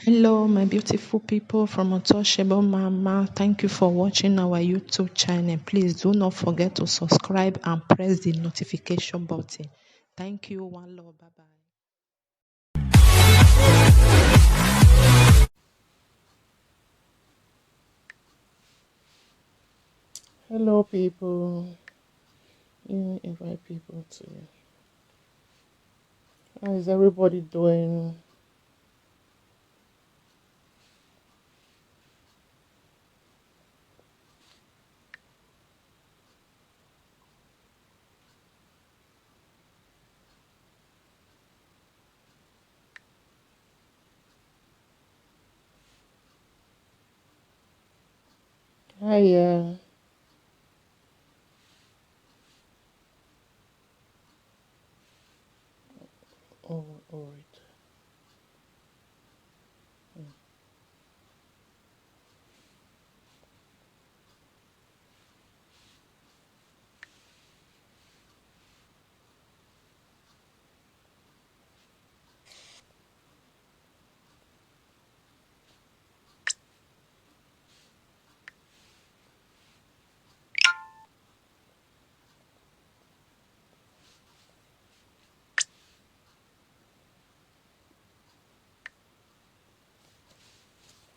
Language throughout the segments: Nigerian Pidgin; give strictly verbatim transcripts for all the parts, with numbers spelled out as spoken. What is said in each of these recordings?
Hello, my beautiful people from Untouchable Mama. Thank you for watching our YouTube channel. Please do not forget to subscribe and press the notification button. Thank you. One love. Bye bye. Hello, people. Let me invite people to you. How is everybody doing? Hiya. Oh, all right. Mm.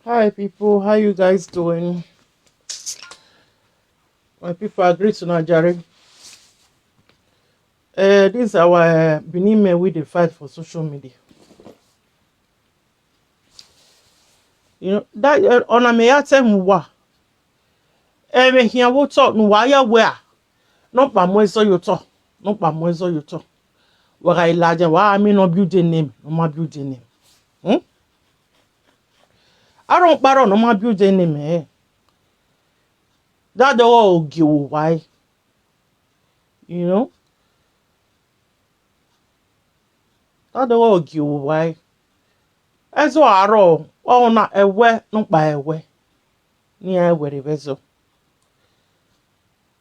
Hi, people. How you guys doing? My people, I greet una jare. Uh, this is our, uh, Benin men wey dey fight for social media. You know that, uh, una may ask them what. Eme here wo talk no why ya where. No pa mo so you talk. No pa mo so you talk. Wa ga ilaje wa mi no build a name. No ma build a name. Hmm? I don't paro no ma build a name, eh. That the all give why. You know? That the all give why. Ezo aro, ọ na ewe, no pa ewe. Ni ewe re vezo.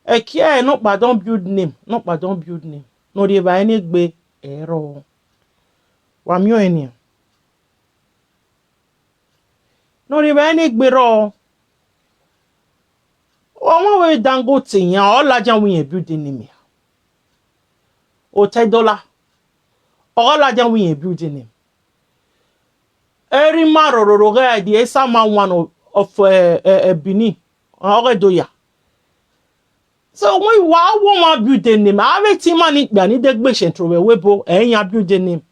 Ekie no pa don't build name, no pa don't build name. No de ba ni gbe ero. Wa mi o enia. No de ba ni gbe ro. Ọmọ we Dangote yan, ọ lajan wi yen build name ya. O te dollar. Ọ lajan wi yen build name. Eri ma ro ro ro ga di esa ma one of, of, eh, eh, eh, Benin. Ọ ga do ya. So when wa wo ma build name, a ve ti ma ni gba ni de gbe central we webo, e yan build name.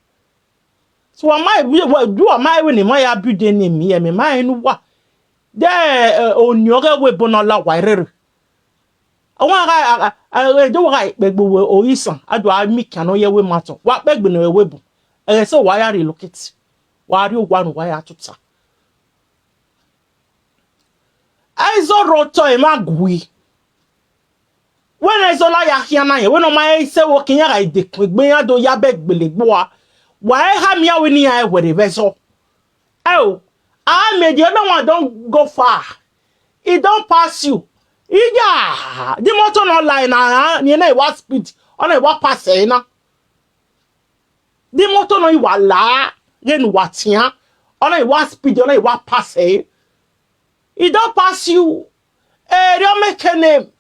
So am I, we, we, do am I when ma ya build name here, me ma enu wa. De, eh, oni o ga webo na la wa rere. Awon aga, aga, aga, do wa pe gbo we o isan, adu a mi kan o ye we ma ton. Wa pe gbe na we webo. E so wa ya relocate. Wa ri o wa nu wa ya tuta. Aizo roto e ma gui. When Aizo la ya hiana ye, when o ma e se wo kinya ga ide kun gbe ya do ya be gbele gbo a. Wa e ha mi a we ni ya e were be so. E o, a me the other one don go far. E don pass you. Iya, the motor no lie na, ni na e wa speed, o na e wa pass e na. The motor no e wa la, then wa tian, o na e wa speed, o na e wa pass e. E don pass you. Eh, you make a name.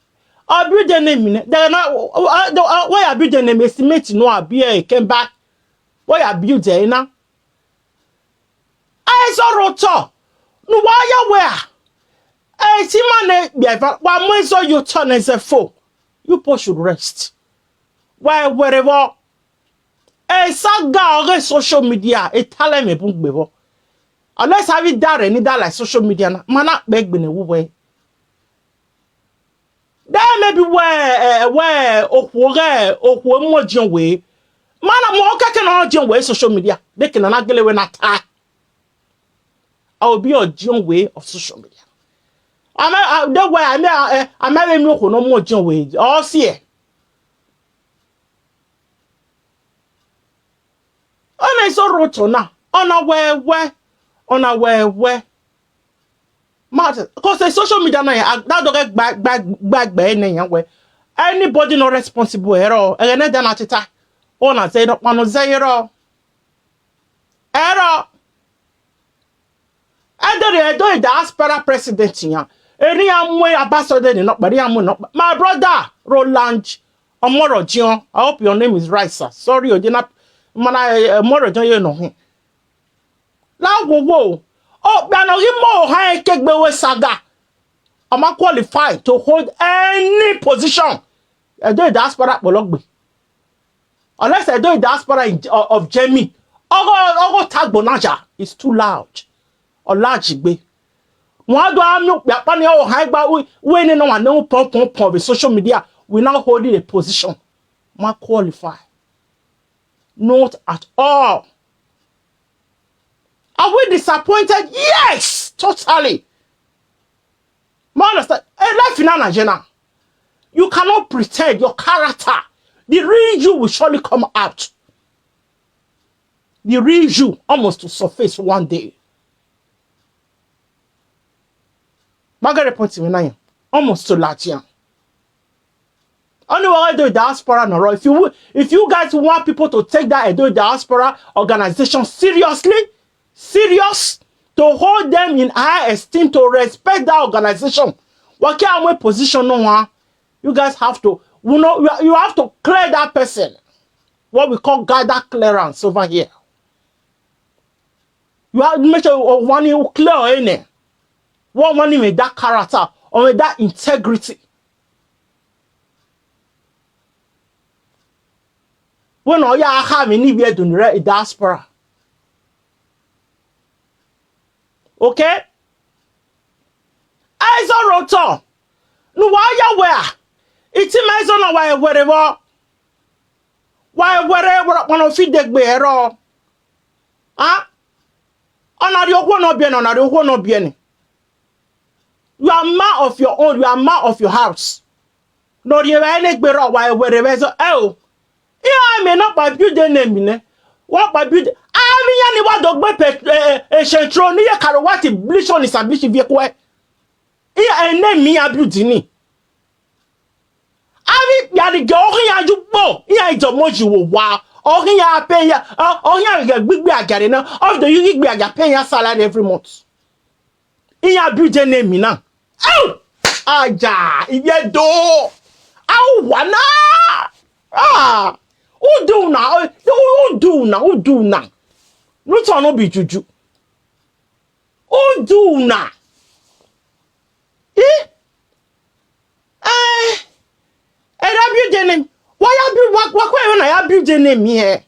I build a name. Then I, uh, uh, where I build a name, estimate no, I be a came back. Where I build a na. I saw rotor. No, why you where? Eh, see man, eh, be a, wa mo so you turn as a fool. You people should rest. Why, wherever. Eh, saga on social media, e tale me bun gbe bo. Unless I be dare ni da like social media na. Mana beg bene wo we. There may be where, eh, where okwo ge, okwo mo jen we. Mana mo keke na jen we social media. They can na gele we na ta. I will be your jen way of social media. I'm a, I, that way I may, I, I may be mo no mo jen we. All see. Ona iso roto na. Ona wewe. Ona wewe. Matter. Cause the social media na ya, that dog gba, gba, gba, gba, ne ya we. Anybody not responsible at all. And then that na tita. Ona say no, pano say at all. At all. Edo diaspora president yan. Eri amwe abasode ni nokpa, eri amwe nokpa. My brother, Roland Omorojion, I hope your name is right, sir. Sorry, Ojena, mana, eh, Omorojion, you know him. La wo wo. Oh, we are not more high kegbe we saga. Am I qualified to hold any position? Edo diaspora pologbe. Unless Edo diaspora in, of, of Jemi. Ogo, ogo tagbo naja is too loud. Olajigbe. Wọ́n á dún àmì òpè apá ni ọ̀hán ẹgbà wí ní náà wà ní pọ̀npọ̀npọ̀n of social media. We now holding a position. Má qualify. Not at all. Are we disappointed? Yes, totally. Mo understand. Eh, life in Nigeria. You cannot pretend your character. The real you will surely come out. The real you almost to surface one day. Margaret point me now. Almost to Latian. Only what Edo diaspora no. If you, if you guys want people to take that Edo diaspora organization seriously, serious, to hold them in high esteem, to respect that organization, what can we position no one? You guys have to, you know, you have to clear that person. What we call gather clearance over here. You have to make sure one you clear in there. One one with that character or with that integrity. When all you have in the diaspora. Okay? Aizo roto. No wa ya wea. Iti ma izo na wa ewere wo. Wa ewere woro pono fi degbe ero. Ah? Onari okwo no bien, onari okwo no bien. You are man of your own, you are man of your house. No ri wa ene gbe ro wa ewere we so. Eh o. Iya me no pa build name ne. Wa pa build. Ami ya ni wa dogbe pe e centro ni ye karo wa ti blishon is ambition vie kwe. Iya ene mi ya build ni. Ami ya ni ge ohin ya ju po. Iya ijo moji wo wa. Ohin ya pe ya. Ohin ya ge gbigbe agare na. Of the you gbigbe agare pe ya salary every month. Iya build name na. Au! Aja, iye do. Au wana. Ah! Who do una? Who do una? Who do una? Luton no be juju. Who do una? Eh? Eh? Eh, that build name. Why you build, why, why, why you build name here?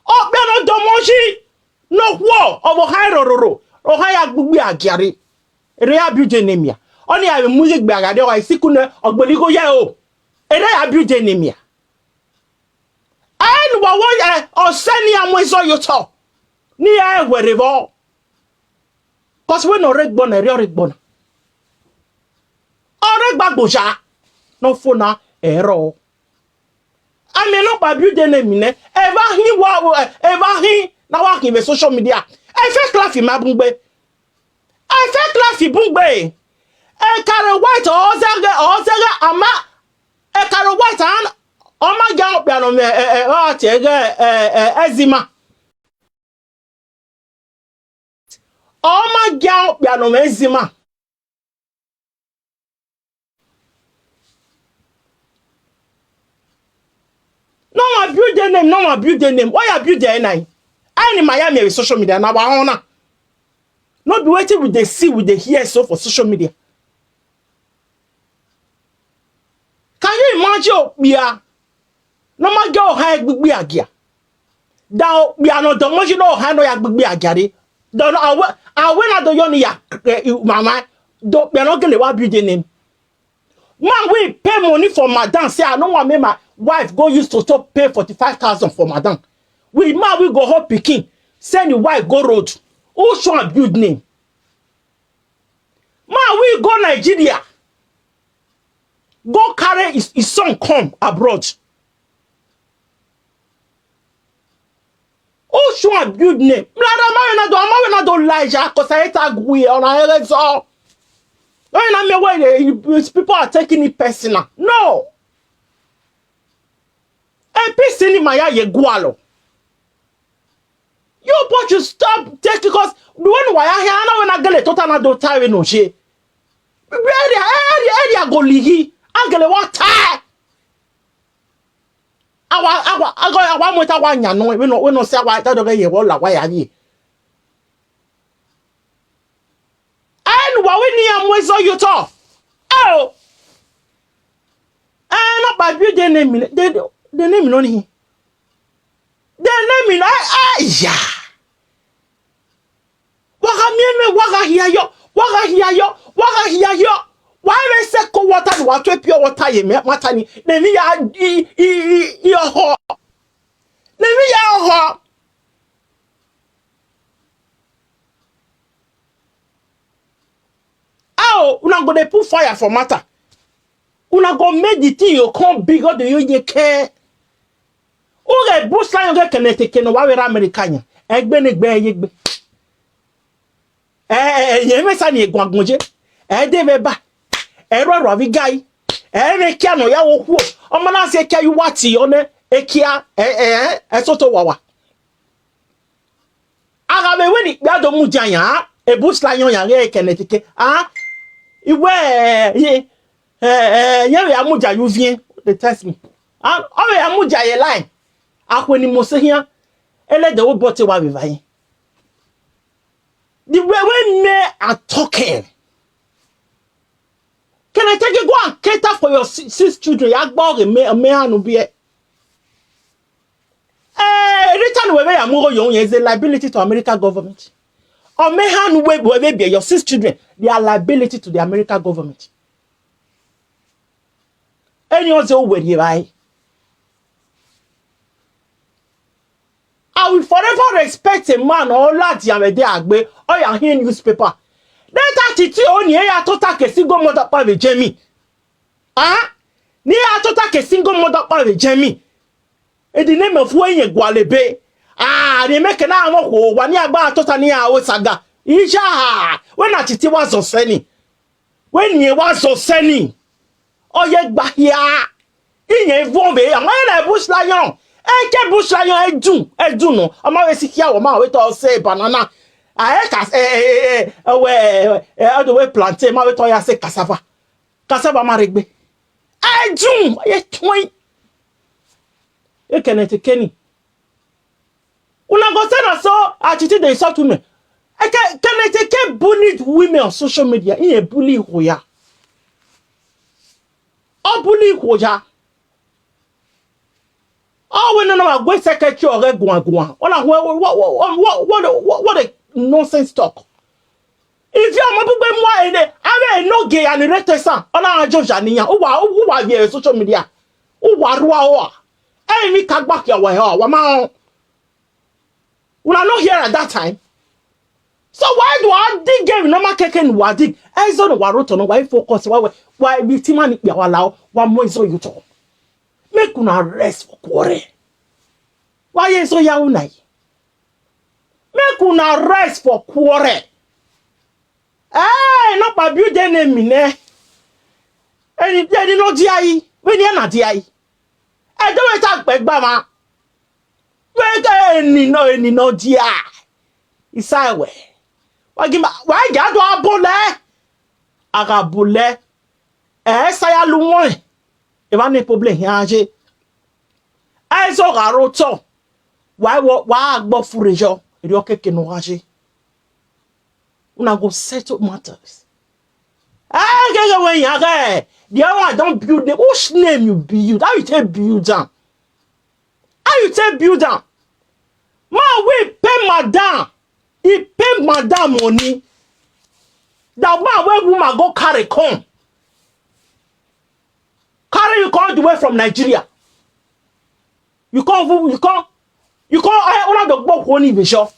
Okpe no domoji no wo obo hai rororo. Oha ya gbugbi agiare. Ere ya build name ya. Oni ya muzik gbe agade wa isiku ne ogboligo ya o. Ere ya build name ya. Ayi ni wa wo ya oseni amoizo yoto. Ni ya wherever. Cause we no regbona, ere regbona. Ore gbagboja. No fona ero. Ami no pa build name ne. Eva hi wa, eva hi na wa hi ve social media. E fe clap ma bungbe. E fe clap bungbe. E kare white o zege, o zege ama. E kare white an o ma ga o piano me e e o ti e ge e e ezima. O ma ga o piano me ezima. No ma build the name, no ma build the name. Why you build the N I? Any Miami with social media na wa ona. No be wetin we dey see, we dey hear so for social media. Can you imagine okpia? No ma ga oha gbigbi agia. Da okpia no do moji no oha no ya gbigbi agia re. Do no awe awe na do yo ni ya eh, mama. Do okpia no gele wa build the name. Man we pay money for madam say I no want make my wife go use to stop pay forty-five thousand for madam. We man we go hold pikin send the wife go road. Who show am build name? Man we go Nigeria go carry his, his son come abroad. Who show am build name? Mlada mawe na do mawe na do laja kosa eta gui ona ere so. When I me where people are taking it personal. No. A P C ni maya ye gualo. You should stop take, because the one why I hear now when I get a total na do tie no she. Area, area, area go lihi. I get a what tie. Awa, awa, ago, awa mo ta wa nya no, we no, we no say awa ta do ye wo la wa ya yi. Enu wa we ni amwezo yuto. Oh. Eh, no ba bi de name, de, de name no ni. De name no, ah, ah, yeah. Waga mieme, waga hia yo, waga hia yo, waga hia yo. Wa me se ko water ni wa to pure water ye me mata ni. Ne mi ya i i i i ho. Ne mi ya ho. Ao, una go dey put fire for matter. Una go make the thing you come big, God you ye care. Uge bush lion ge kene teke no wa wera America nya. Egbe ne gbe ye gbe. Eh, eh, eh, ye me sa ni egun agunje. Eh, de be ba. Eh, ro ro vi gai. Eh, me kia no ya wo ku. Omo na se kia yu wa ti yo ne. E kia, eh, eh, eh, so to wawa. Aga be we ni gba do mu ja ya. E bush lion ya ge kene teke. Ah. Iwe, eh, ye. Eh, eh, ye we amuja you vie. They test me. Ah, o we amuja ye line. Akwe ni mo se hia. Ele de wo bote wa we vai. The way when men are talking. Can I take you go and cater for your si- six children? Ya gbo ge me me anu bi e. Eh, return we we amugo yo is a liability to American government. O me anu we we be your six children. They are liability to the American government. Any of the way you buy. I will forever respect a man or lad ya me de agbe or ya hin newspaper. Then that it you only ya to take a single mother pa ve jemi. Ah? Ni ya to take a single mother pa ve jemi. In the name of when you gwalebe. Ah, they make an hour ho one ya ba to tani a o saga. Isha ha. When that it was on seni. When ye was so sending, oh ye gba here. In ye von be, and when I bush lion, I can bush lion, I do, I do no. I'm always here, I'm always all say banana. I can say, eh, eh, eh, eh, where, eh, how do we plantain? My way to say cassava. Cassava marigbe. I do, I twin. You can entertain. Una go say na so attitude dey insult women. Eke Kenneth Eke bullied women on social media. He a bully hoya. O bully hoya. O we no na gwe secretary ore gwan gwan. Ona what what what what what what a nonsense talk. If you are mobile more in there, I will no gay and rete san. Ona ajo janiya. Uwa uwa via social media. Uwa ruwa oa. Emi kagba kia wa ho. Wa ma. Una no hear at that time. So why do I dig game no ma keke no wa dig? Ezo no wa roto no wa focus wa we. Wa bi ti mani ya wa lao. Wa mo ezo yuto. Make una rest for quarrel. Wa ye so ya unai. Make una rest for quarrel. Eh, no pa build enemy ne. Eni eni no di ayi. We ni na di ayi. E do we ta gbe gba ma. We ke eni no eni no di a. Isa we. Wa gi ma wa ja do abole. Aga bole. Eh, sa ya lu won. E ba ni problem ya je. E so ga ro to. Wa wo wa gbo fure jo. Ri o keke no ga je. Una go settle matters. Ah, get away, yeah. The other one don't build them. Which name you build? How you take build down? How you take build down? Man, we pay madam. He pay madam money. That man where woman go carry come. Carry you come the way from Nigeria. You can't you can't you can't I wanna the book won't even show.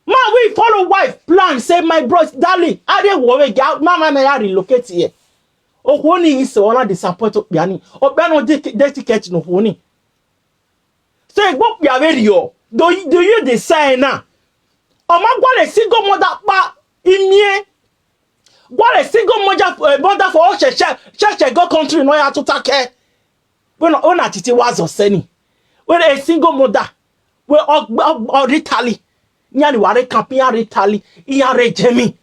Man, we follow wife plan. Say my bros, darling, I didn't worry. Mama, may I relocate here? Oh, only is one of the support of Piani. Oh, Ben on the ticket no honey. So it won't be a radio. Do you do you the sign now? Oh, my God, a single mother pa in me. What a single mother for a mother for all she she she go country no ya to take care. When when a titi was or sending. When a single mother We o, o, o Italy. Nya ni ware kampi ya Italy. Ya re jemi.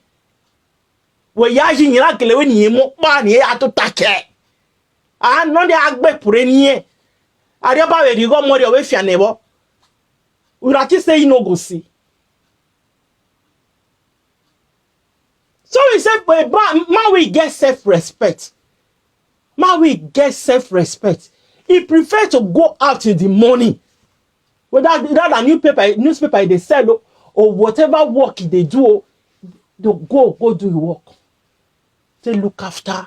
We ya yi nyina gele we ni mo pa ni ya to take. Ah, no de agbe pure ni e. Ari ba we ri go mo de we fia ne bo. We rati say you no go see. So he said, but man, man we get self-respect. Man we get self-respect. He prefer to go out in the morning. Whether that a newspaper, newspaper they sell o, or whatever work they do o, they go, go do the work. They look after.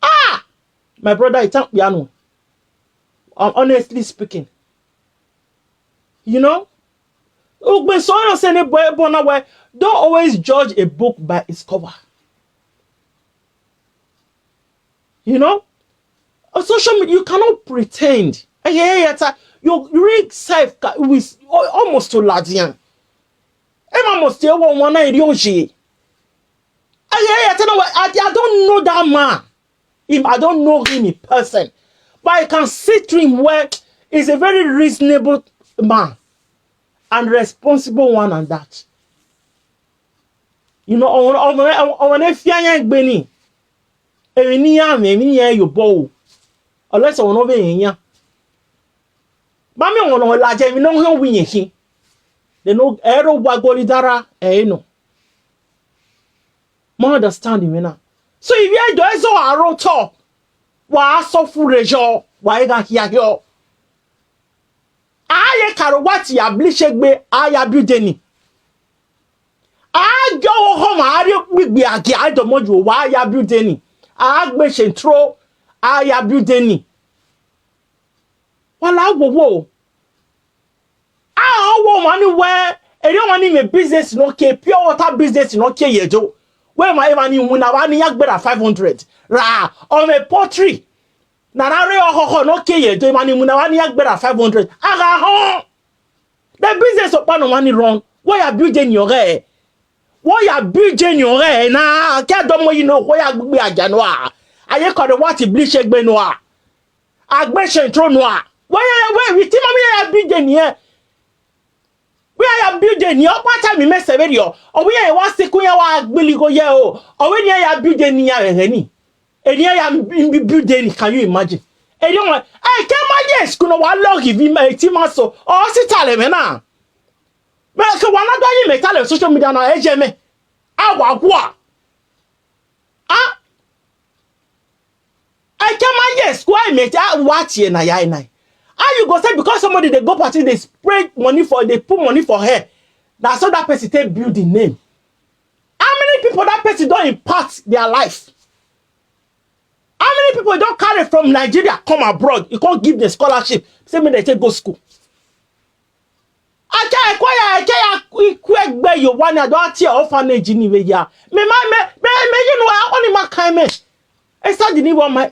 Ah! My brother, it's not piano. I'm honestly speaking. You know? Ugbe so you say ne boy born away. Don't always judge a book by its cover. You know? On social media, you cannot pretend. Eh, yeah, yeah, yeah, ta-, your real self ca-, is al-, almost to Ladian. Emma must say one, one night, you see. Eh, yeah, yeah, tell me what, I, I don't know that man. Him, I don't know him in person. But I can see through him where he's a very reasonable man and responsible one and that. You know, on, on, on, on a fear, Benny. Emi ni ya mi, emi ni ya yo bo. Unless on over in ya. Mami on on la je mi no ho wi yin. They no ero wa goli dara, eh, no. Mo understand me now. So if you do so aro to, wa so fu rejo, wa e ga hia yo. Aye karo wa ti ya bli shegbe, aya building ni. A jo wo ho ma, a ri gbigbi agi, a do mo ju wa ya building ni. A gbe shentro, a ya building ni. Wala wo wo. A wo ma ni we, eri wa ni me business no ke, pure water business no ke yejo. We ma e ma ni mu na wa ni ya gbera five hundred. Ra, o me poultry. Na na re o ho ho no ke yejo, e ma ni mu na wa ni ya gbera five hundred. Aga ho. The business of Pano money run. Why you build in your hair? Why you build in your hair? Na, ke do mo you know why you be a janoa. Aye ko de what blish egbe noa. Agbe shentro noa. Why, why we ti mami ya build in here? We are building your part time me severio. Or we are wa siku ya wa gbili go ye o. Or we ya build in ya ni. Eni ya building, can you imagine? Eni wa, I can imagine school no wa log if him ti ma so. O si tale me na. Me ke wa na do yi me tale social media na eje me. A wa kwa. Ah. I can imagine school me, ah, what ye na ya na. How you go say because somebody they go party, they spray money for, they put money for her. That's how that person take build the name. How many people that person don't impact their life? How many people don't carry from Nigeria come abroad? You can't give the scholarship. Say me they take go school. Ake, ake ya, ake ya, ikwe gbe yo wani ado ati orphanage ni we ya. Me ma, me, me, me, you know, I only ma kai me. E sa di ni wa ma,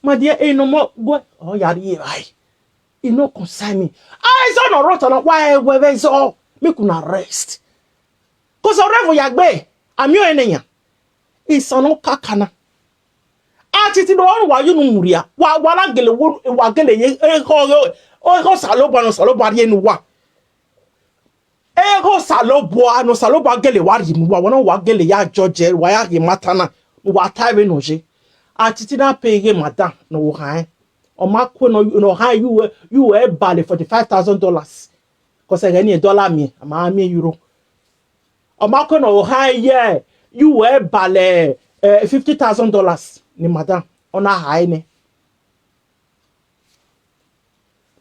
ma die e no mo go. Oh, ya ri e bai. E no concern me. I so no rota na wa e we we so. Me kuna rest. 'Cause o revo ya gbe. Ami o enenya. Isan no kakana. Atiti no wa yu no muria. Wa, wa la gele wo, wa gele ye, e ho, e ho, e ho salo bwa no salo bwa ye no wa. E ho salo bwa no salo bwa gele wa ri mu wa, wa no wa gele ya George, wa ya ye matana, wa ta we no je. Atiti na pe ye madam no wo han. O ma ko no, no han you, you e bale forty-five thousand dollars. 'Cause e ni dollar mi, ama mi euro. O ma ko no ha ye, you e bale, eh, fifty thousand dollars ni madam. Ona ha ni.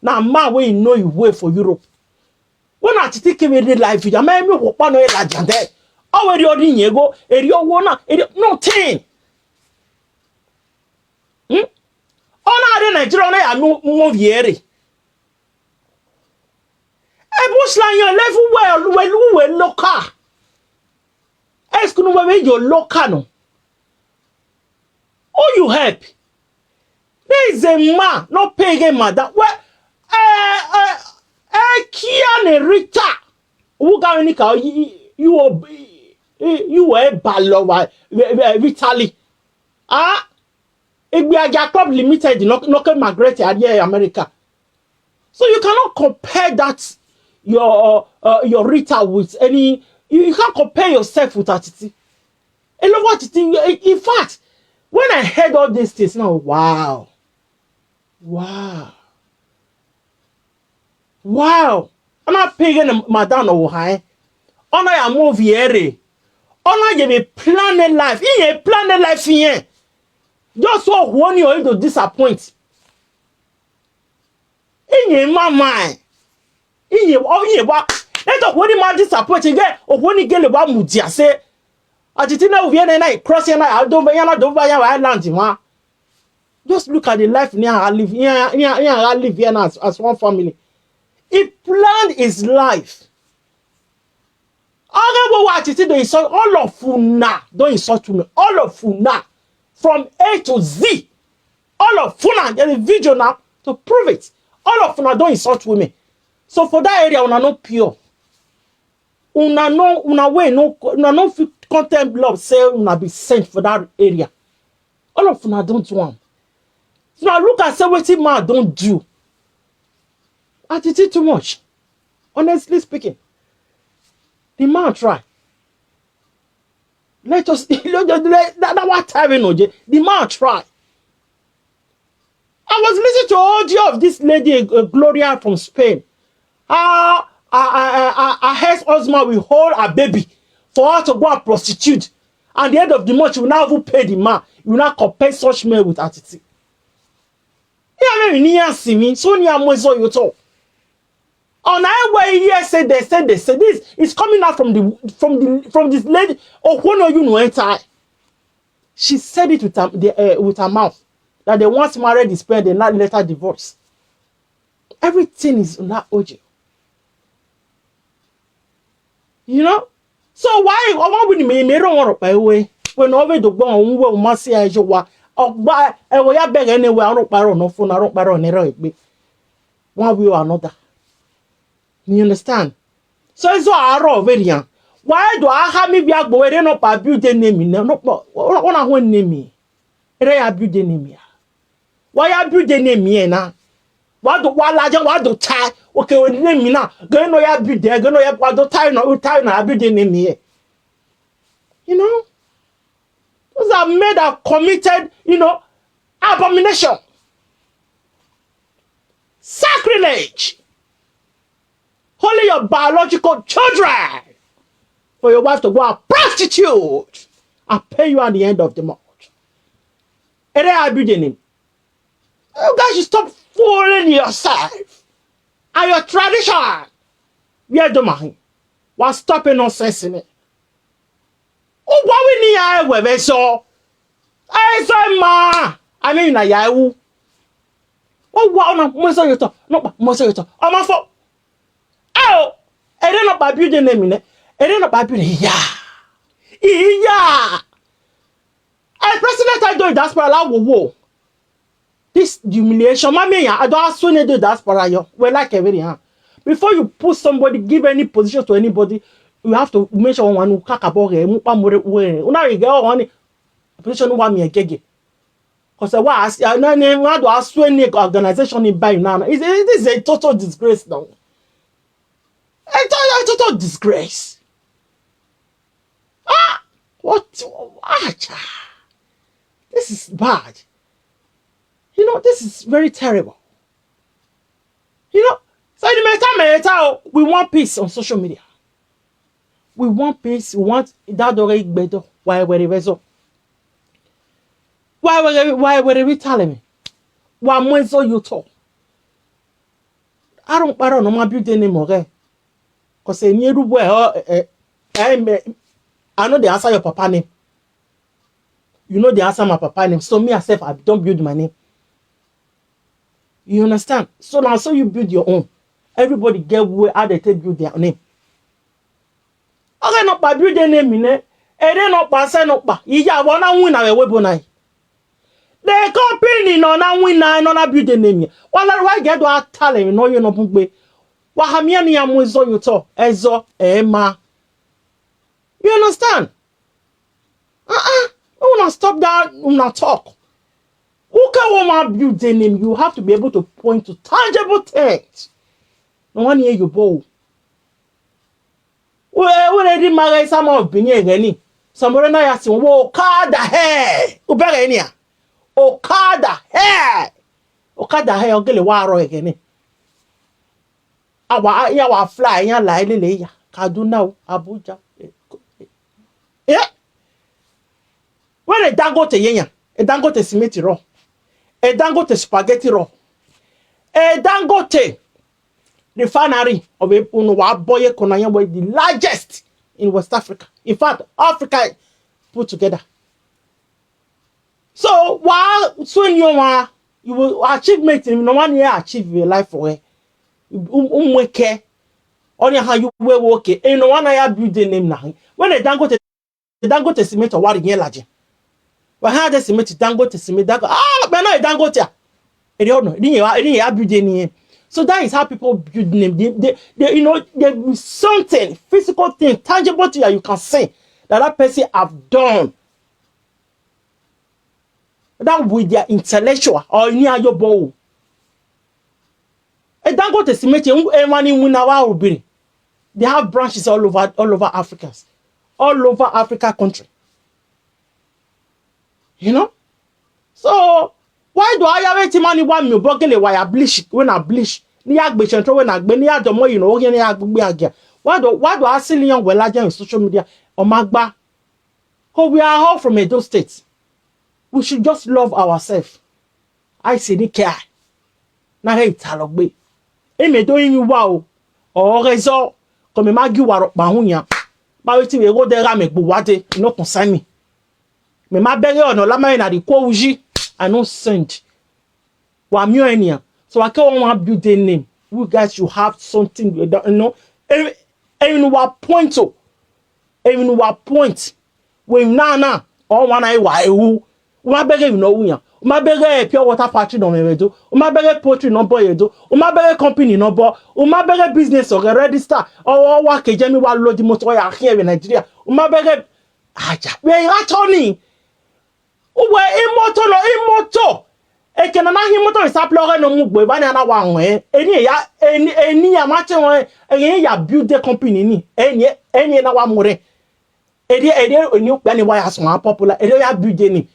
Na ma we know you way for Europe. When I take me the life, you may me hopa no e la jande. O we ri ori yego, eri owo na, eri nothing. Hmm? Ona de Nigeria na ya mo mo viere. E bush la yan level well, well, well, local. Eskunu we we yo local no. Who you help? There is a man, no pay again, madam. Well, eh, eh, eh, Kia ne Rita. Who got any car? You, you, you were a balowa, Vitali. Ah, Igbe Aja Club Limited, no, no, ke Margaret, Adia, America. So you cannot compare that your uh, your Rita with any. You, you can't compare yourself with Atiti. A lot of Atiti. In fact, when I heard all these things now, wow, wow, wow. I'm not paying madam or high. Honor your move here. Honor you be planning life. In a planning life here. Just so one you to disappoint. Inye mama. Inye o inye wa. Let us woni ma disappoint again. O woni gele wa mudia say. Atiti na uvi na na cross na ado ba ya na do ba ya wa land ma. Just look at the life near I live. Yeah, yeah, yeah, I live here now as, as one family. He planned his life. All of what Atiti they insult, all of una don't insult me. All of una from A to Z. All of una, there is video now to prove it. All of una don't insult women. So for that area, una no pure. Una no, una way no, una no fit content love say una be sent for that area. All of una don't do am. So now look at say wetin man don do. Atiti too much. Honestly speaking, the man try. Let us let, let, let, that, that what time in Oje. The man try. I was listening to audio of this lady, uh, Gloria from Spain. Her, her, her, her, her ex-husband will hold her baby for her to go and prostitute. At the end of the month, she will now even pay the man. You will not compare such men with Atiti. Yeah, maybe near see me. So near Mozo you talk. On I way here say they say they say this is coming out from the from the from this lady. Oh, who know you know enter. She said it with her the, uh, with her mouth that they once married is spend, they not later divorce. Everything is not O J. You know? So why I want with me, me don't want to pay away. When over the one who will must say as you were. Or why I will beg anywhere, I don't borrow no phone, I don't borrow any right. One way or another. You understand? So it's all our over here. Why do I have me be a go where they not build the name in? No, what I want name me. They are build the name here. Why are build the name here now? What do what larger, what do tie? Okay, with name me now. Go no ya build there, go no ya what do tie no tie no build the name here. You know? Those are men that committed, you know, abomination, sacrilege. Holding your biological children for your wife to go and prostitute and pay you at the end of the month. And then I be the name. You guys should stop fooling yourself and your tradition. Where do my was stopping nonsense in it. Oh, what we need I wear so. I say ma. I mean na ya wu. Oh, what on mo so you talk. No, mo so you talk. I'm a fo. Oh, I don't know about building name in it. I don't know about building. Yeah. Yeah. I president I do diaspora la wo wo. This humiliation, mommy, I don't ask when they do diaspora yo. We like everything, huh? Before you put somebody, give any position to anybody, you have to make sure one who kaka bore, mupa more we. Una you get one position wa mi egege. Because I was, I know name, I do ask when the organization in by now. It, it is a total disgrace now. A total, a total disgrace. Ah, what? Ah, cha. This is bad. You know, this is very terrible. You know, so in the matter, matter, we want peace on social media. We want peace. We want that dog better. Why were they so? Why were why were we telling me? Why am I so you talk? I don't I don't know my beauty anymore. Eh? Cause I need to wear. Eh, eh, eh, me- I know they answer your papa name. You know they answer my papa name. So me myself, I don't build my name. You understand? So now, so you build your own. Everybody get where how they take build their name. Okay, no pa build their name in it. And then no pa say no pa. You just wanna win away weapon. The company no na win na no na build the name. Wala why get do talent no you no pugbe. Wa hamia ni amu ezo you to ezo ema. You understand? Uh-uh. No una stop that una talk. Who can woman build a name? You have to be able to point to tangible things. No one here you bow. Where where did Maga Sama of Bini Gani? Somewhere na ya si wo kada he. Ubere ni a. Okada he. Okada he ogele wa ro egene. Awa ya wa fly ya la elele ya. Kaduna o, Abuja. Eh. When a Dangote yenya, a Dangote cement raw, a Dangote spaghetti raw, a Dangote refinery of a Unuwa Boye Konayan were the largest in West Africa. In fact, Africa put together. So why so you want you will achievement in no one year achieve your life for her. Umweke. Only how you were okay. And no one I build the name now. When a Dangote Dangote cement or what in Yelaji. But how the cement Dangote cement Dangote ah but no Dangote. It don't know. It didn't have build any. So that is how people build name. They, they, they you know they something physical thing tangible thing that you can say that that person have done. That with their intellectual or any ayobo. A Dangote cement and money win our ubiri. They have branches all over all over Africans, all over Africa country. You know? So why do I have eighty money one mil bogele why I bleach when I bleach? Ni agbe central when I gbe ni adomo you know ni agbe agia. Why do why do I see Leon Welaja on social media? Omagba. Because we are all from Edo State. We should just love ourselves. I say ni care. Na he italogbe. Eme do yin wa o. O rezo. Ko me ma gi waro pa hun yan. Ba we ti we go de ra me gbo wade. No concern me. Me ma bere ona la ma na di ko uji. I no send. Wa mi o enia. So I can't want build a name. You guys, you have something you don't know. Even wa point to. Even wa point. We na na. All one I wa ewu. Uma bere you know unya. Uma bere pure water factory no me do. Uma bere poultry no boy do. Uma bere company no bo. Uma bere business or register. Or wa ke jemi wa load motor ya here in Nigeria. Uma bere aja. We are turning. Uwe imoto lo imoto. Eke na na hi moto isaple ore no mugbo ibani ana wa nwe. Eni ya eni eni ya mate nwe. Eni ya build the company ni. Eni eni na wa mure. Eni eni eni ukpe ni wa ya so popular. Eni ya build ni.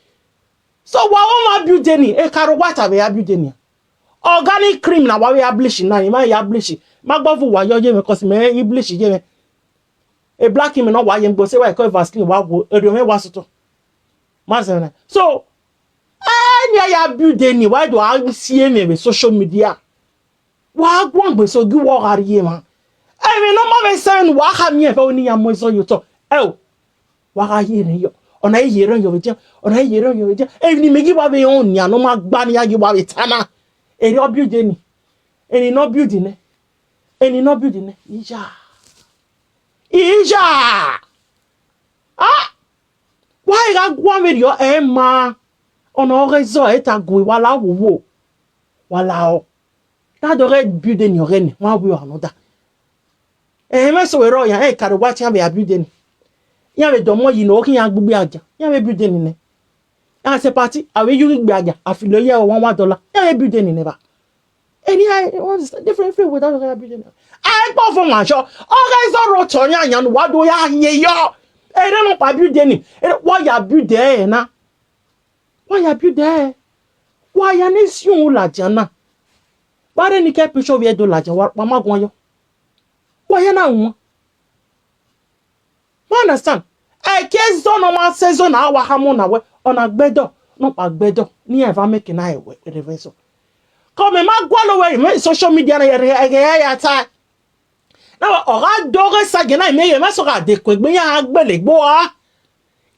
So wa o ma build ni. E karo wa ta be ya build ni. Organic cream na wa we ya bleach na ni ma ya bleach. Ma gbo fu wa yo ye me cause me e bleach ye me. A black him no wa ye gbo se wa ko Vaseline wa wo. Eri o me wa suto. Mazana. So any ya build any why do I see me with social media? Wa gwon gbe so gi wo gari ye ma. I mean no ma be sen wa ha mi e fe oni ya mo so you to. E o. Wa ga ye ni yo. Ona ye ran yo je. Ona ye ran yo je. E ni me gi wa be on ya no ma gba ni ya gi wa be tana. E ni o build any. E ni no build ni. E ni no build ni. Ija. Ija. Ah. Why ga gwa me yo e ma. Ona o rezo e ta gwe wala wo wo. Wala o. That the red building your ren. One way or another. Eh, me so we ro ya e kare wa ti be building. Ya be domo yi no ki ya gbugbe aja. Ya be building ni. Ya se party, a we yu gbe aja. A fi lo ye one one dollar. Ya be building ni ba. Any I what is different free without a building. I go for my show. O rezo ro to ya ya wa do ya ye yo. E no pa building ni. E wa ya building na. Wa ya build there. Wa ya ni si un la jana. Bare ni ke picture we do la jana wa pa ma gun yo. Wa ya na won. You understand? E ke zo no ma se zo na wa ha mo na we. Ona gbedo, no pa gbedo. Ni e va make na e we reveso. Come ma gwa lo we me social media na ye ye ya ta. Now oga doge sage na me ye ma so ga de ko gbe ya gbele gbo a.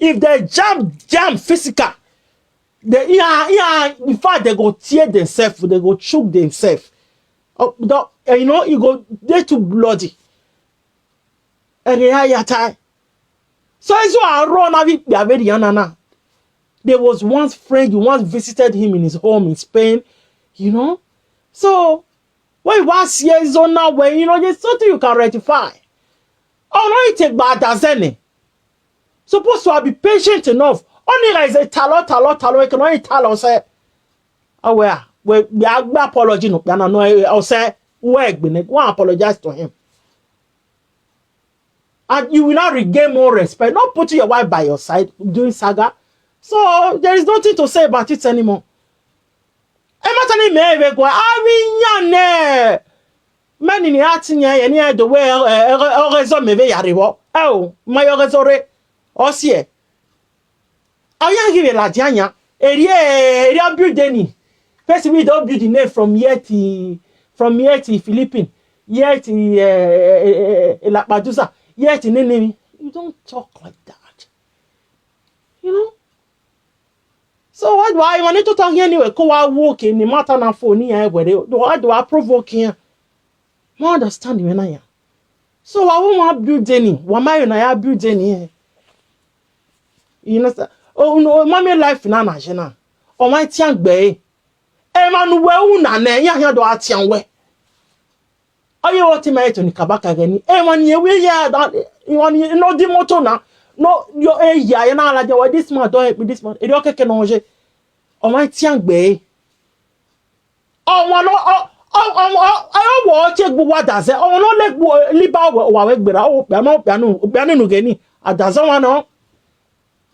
If they jam jam physical, they yeah yeah in fact they go tear themselves, they go choke themselves. Oh, the, eh, you know, you go they too bloody. And they are your time. So it's so I run a bit. There was once friend, you once visited him in his home in Spain, you know. So when you was here, so now when you know there's something you can rectify. Oh no, you take bad as any. Supposed to be patient enough. Only like say talo talo talo, you can only talo say. Oh, well, we, we are we apology no, we are not, no, eh, I'll say, we, we apologize to him. And you will not regain more respect. Not putting your wife by your side during saga. So there is nothing to say about it anymore. Ẹ má tẹ́lẹ̀ mi ẹ̀ wẹ̀ gbọ́, a rí yàn ẹ̀. Many ni a ti yàn ẹ̀ ní ẹ̀ dọ̀wẹ́ ẹ̀ ẹ̀ ẹ̀ ẹ̀ ẹ̀ zọ́ mi ẹ̀ yàrá wọ́. Ẹ o, ma yọ ẹ̀ zọ́ rẹ̀. Ọ sí ẹ̀. Ọ yà gírí la di anya. Èrè èrè build ni. Person we don build the name from here to from here to Philippines, here to uh, uh, uh, Lapadusa, here to Ninimi. You don't talk like that. You know? So what do I want to talk anyway? Ko wa walk in the matter na phone here where they do I do I provoke here? No understand you na ya. So wa wo ma build ni, wa ma yo na ya build ni eh. You know sir. Oh no, mommy life na na jena. O ma ti angbe. E ma nu we u na ne ya ya do ati anwe. Oye wo ti ma eto ni kabaka gani. E ma ni ewe ya da, you want you know the motor na. No, yo e ya ya na ala je wa this man don help me this man. E do keke no je. O ma ti angbe. Ọmọ no ọmọ ọmọ ọmọ wo che gbu wa daze ọmọ no le gbu liba wa wa we gbera o pe no pe anu pe anu nu geni adaze wa no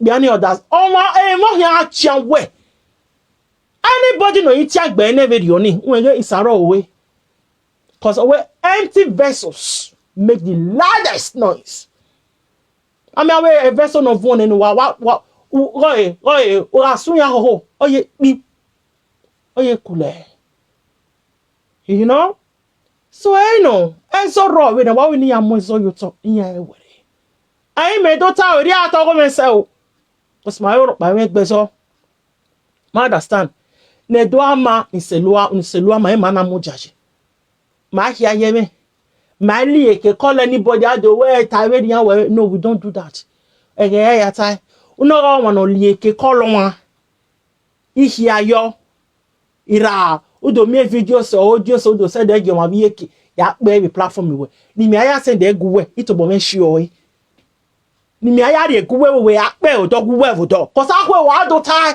pe ani odas ọmọ e mo hia chia we anybody no yin chia gbe ne video ni we ge isaro we cause we empty vessels make the loudest noise. I mean, we a vessel no one and wa wa wa. Oye oye o asun ya ho oye pi. Oye kule. You know? So I know. And so raw we na wa we ni amo so you to in ya we. I me do ta we ri ato go me se o. Cause my Europe by we gbe so. Ma understand. Ne do ama ni selua ni selua ma e ma na mo jaje. Ma hia ye me. Ma li e ke call anybody out the way ta we ri we no we don't do that. Ege ya ya tai. Uno ga wa no li e ke call wa. Ihi ayo ira udo mi video so audio so udo se de ge ma bi eki ya pe bi platform we ni mi aya send e gu we ito bo me shi o e ni mi aya ri e gu we we ya pe o do gu we vo do ko sa ko wa do tai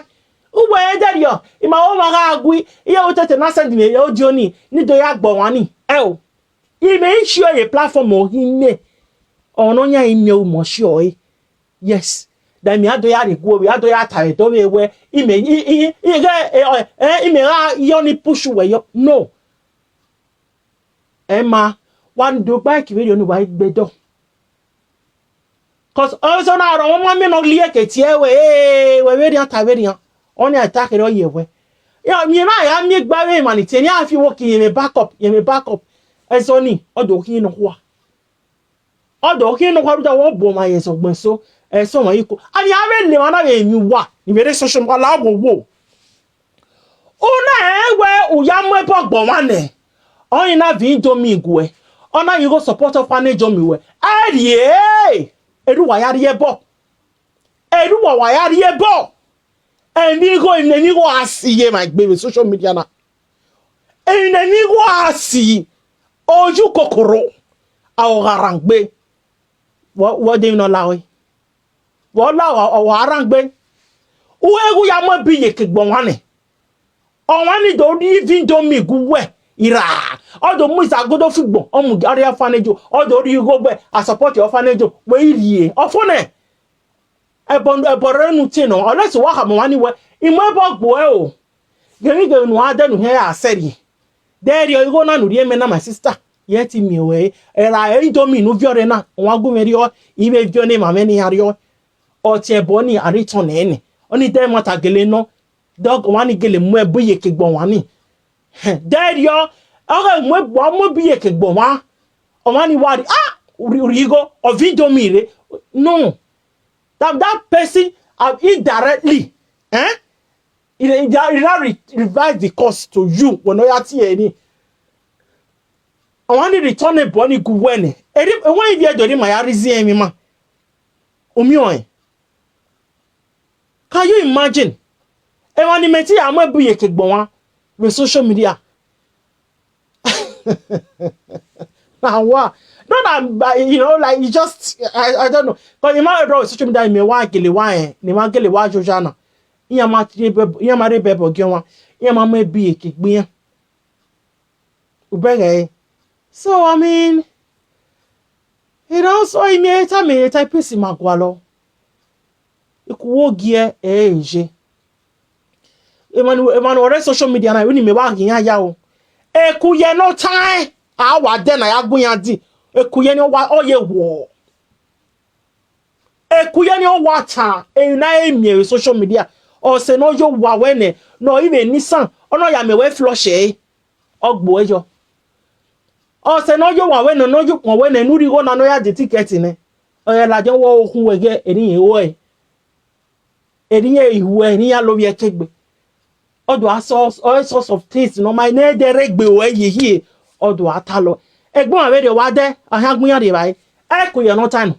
u we e de ri o i ma o ma ga gui iye o tete na send mi e audio ni ni do ya gbo wa ni e o i me shi o ye platform o hi me ono nya i me o mo shi o e Yes. Then mi ado ya regwo, mi ado ya tare do we we. Ime i i i ge eh ime ra yo ni push we yo. No. Emma, one do back we yo ni wa gbe do. Cause also na ro won ma mi no lie ke ti e we eh we we ri ata we ri an. Oni attack ro ye we. Ya mi na ya mi gba we mani te ni a fi wo ki ye me back up, ye me back up. Eso ni odo ki no kwa. Odo ki no kwa ruta wo bo ma ye so gbe so. E so ma iko. Ani a we le wa na we mi wa. Ni we re so so ma la wo wo. Una e we u ya mo e bo gbo wa ne. Oni na vi do mi gu e. Ona yi go support of ane jo mi we. E ri e. Eru wa ya ri e bo. Eru wa wa ya ri e bo. Emi go emi go asi ye ma gbe we social media na. Emi go asi. Oju kokoro. A o garangbe. Wo wo de no la we. Wo la wa o arangbe. U egu ya mo bi ye ke gbon wa ni. O wa ni do di vi do mi gu we. Ira. O do mu isa godo fi gbon. O mu gari orphanage. O do ri go gbe. A support orphanage. We iri e. O fo ne. Ebo ebo re nu ti no. Unless wa ha mo wa ni we. Imo ebo gbo e o. Gemi gemi nu ade nu he aseri. Deri o igo na nu ri eme na my sister. Ye ti mi we. Era e do mi nu vio re na. Wa gu me ri o. Ibe vio ne ma me ni ari o. O ti ebo ni ari ton ne ni. Oni de mata gele no. Dog wa ni gele mu ebu ye ke gbon wa ni. Deri o. O ga mu ebu mu bi ye ke gbon wa. O wa ni wa ri ah ri ri go o vi do mi re. No. That that person have indirectly eh he dey he dey he don re revise the cost to you when oya ti ẹ ni. Àwọn ní return ẹ bọ́ ní gu wẹ́ni. Èrí wọ́n ibi ẹjọ́ ní màá yá rí sí ẹ̀mí mà. Omi ọ̀hìn. Can you imagine? Ẹ wá ní mẹ́tí àmọ́ ẹ̀bù yẹ kí gbọ̀n wá with social media. Now what? No, na you know like you just I, I don't know. But you might draw social media in me wá gèlè wá ẹ̀ ní wá gèlè wá jọjá náà. Iya ma re bebo, iya ma re bebo gyo wa. Iya ma me bi eke gbiyan. Ubege. So I mean, you know, so imi eta mi eta pisi magwalo. Ikuwo gie eje. Emmanuel, Emmanuel, ore social media na, uni me wa giyan ya o. Ekuye no time. Awa de na ya gbiyan di. Ekuye ni o wa, oye wo. Ekuye ni o wa ta. E na emi e social media. O se no yo wa wene. No ibe nisan. Ono ya me we flush e. Ogbo ejo. O se no yo wa wene, no yo pon wene, nu ri go na no ya di ticket ne. O ye la jo wo ohun wege, eri yen o e. Eri yen ihu e, eri ya lo bi e kegbe. Odo aso, all sorts of things, no ma ne de regbe o e ye ye. Odo ata lo. Egbon awe de wa de, ahan gun ya de bai. Ekuye no time.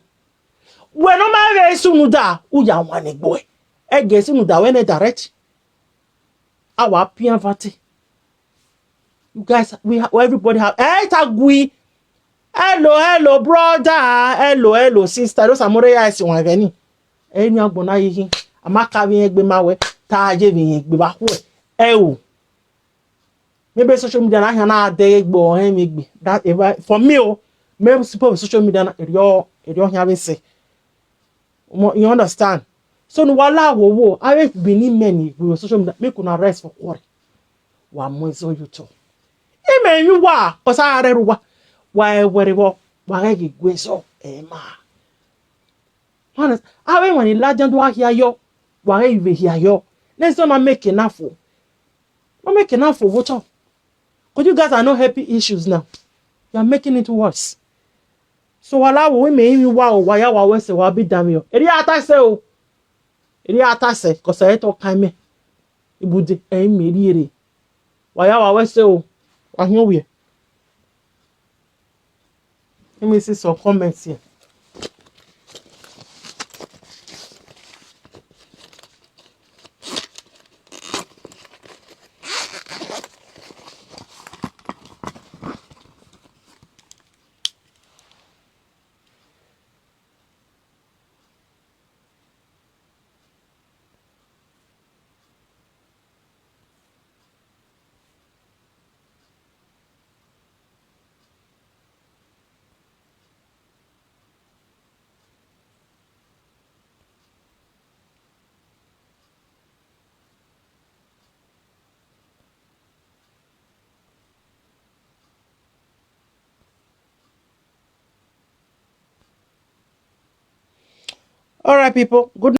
We no ma we sunu da, u ya wa ni gbo e. Ege sunu da we ne direct. Awa pian vate. You guys, we ha-, everybody have. Eh, tagui. Hello, hello, brother. Hello, hello, sister. Those are more eyes in one venue. Eh, ni agbona yihi. Amaka bi egbe ma we. Ta je bi egbe ba ku. Eh, o. Maybe social media na ha na de egbe o, eh, mi egbe. That ever for me o. Maybe suppose social media na erio, erio hia be say. Mo-, you understand? So no wala wo wo. Awe bini many we social media. Make una rest for quarry. Wa mo so you to. Ime mi wa. Osa are ruwa. Wa e were wo. Wa ge gwe so. E ma. Honest. Awe when la jan do ahia yo. Wa ge ive hia yo. Next time I make enough for. I make enough for water. Because you guys are not happy issues now. You are making it worse. So wala wo we me mi wa o, wa ya wa we se wa bi dami o. Eri ata se o. Eri ata se, 'cause I talk time me. Ibude, eh, me ri ere. Wa ya wa we se o. Wa hin o we. Let me see some comments here. All right, people. Good